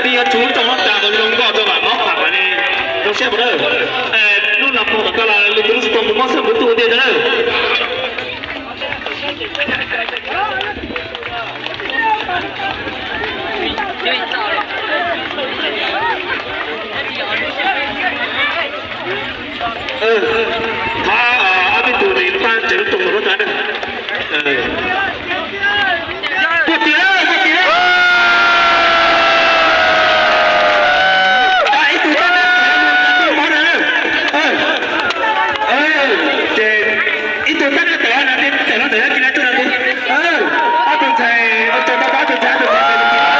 Yuav tsum lub rooj hlob tas mas zoo nkauj rau mam mob qham mam li zoo siab npaum na. Lub no pog tom koj los lwm tus lub tsis pog mus mob xwb kuv tuaj ua ntej ntag na. Thov ob peb tug nws pab tsev lub rooj mus lub tas na. Puag tim lawm, puag tim lawm. Ib tug tab nab tawm no, ces ib tug tab nab tawm no, ces tawm no tawm no, cia li tuaj no. Ob tug ntxhais, ob tug ntxhais, ob tug ntxhais, ob tug ntxhais.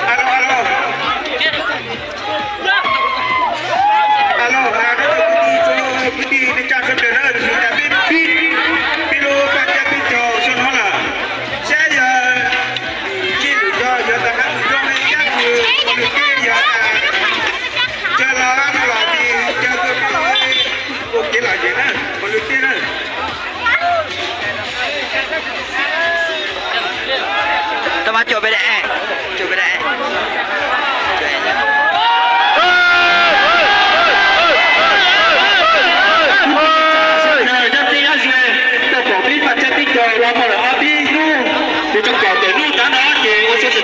Alo, alo. Alo, kwv tij, kwv tij neej tsa sawv daws na, tab sis peb pib, pib lub paj tsab teb chaws xyoo no lawm. Saib yog tsis lwm yog yog tag hab mus zoo ne, yog mus ua lwm teb yog tas, caw los los ces caw tuaj ua kev lom zem na, ua lwm teb na. Tau mas, caum peb daim, caum peb daim. Nyob teb nyob ze, tau pom peb paj tsab teb chaws los muaj lawm ob peb hnub, kuv tau pom ntawm lub